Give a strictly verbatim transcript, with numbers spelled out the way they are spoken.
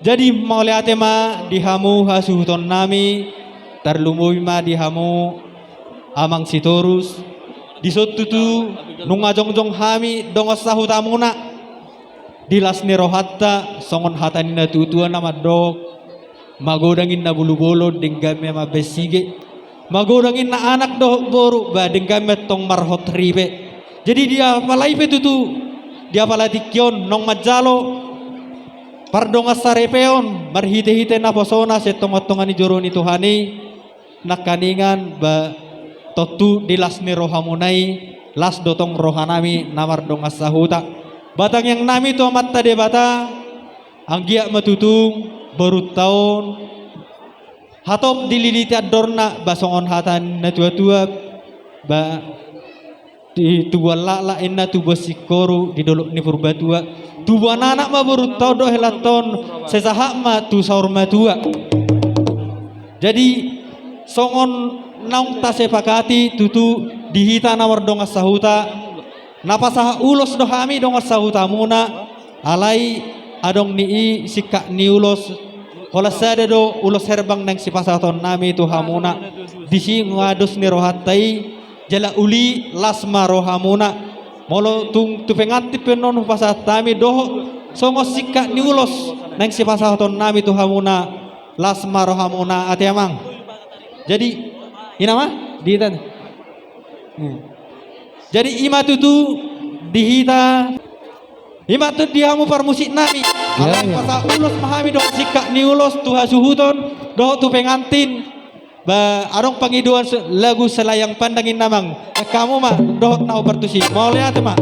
Jadi mauliate ma di hamu hasuhuton nami, tarlumobi ma di hamu amang Sitorus. Dison tutu nunga jongjong hami dongan sahutamuna. Di las ni rohanta songon hata ni natuatua na mandok: Magodang inna bulu bolon, denggan ma mambaen sige. Magodang inna anak dohot boru, ba denggan ma tong marhot ripe. Jadi di apala i pe tutu, di apala tingki on naung manjalo pardongan saripeon marhitehite naposona sian tongatonga ni joro ni Tuhan i, nangkiningan ba tontu di las ni rohamuna i, las do tong rohanami na mardongan sahuta. Ba tangiang nami tu Amanta Debata, anggiat ma tutu borunta on hatop dililiti andorna, ba songon hata ni natuatua, ba di tubuan laklak inna tubuan singkoru di dolok ni Purbatua. Tubuan anak ma borunta on dohot helanta on, sai sahat ma tu saur matua. Jadi songon naung tasepakati tutu di hita na mardongan sahuta, na pasahat ulos do hami dongan sahutamuna. Alai adong ni i singkat ni ulos, holan sada do ulos herbang naeng sipasahaton nami tu hamuna. Disi nunga dos ni rohanta i, jala uli las ma rohamuna. Molo tung tu pengantin pe annon hupasahat hami dohot songon singkat ni ulos naeng sipasahaton nami tu hamuna, las ma rohamuna ate amang. Jadi i ma di hita. Hmm. Jadi i ma tutu di hita. I ma tutu di hamu parmusik nami. Alai pasahat ulos ma hami dohot singkat ni ulos tu hasuhuton dohot tu pengantin. Ba adong pangidoan lagu Selayang Pandang inna amang. Hamu ma dohot na hombar tusi. Mauliate ma.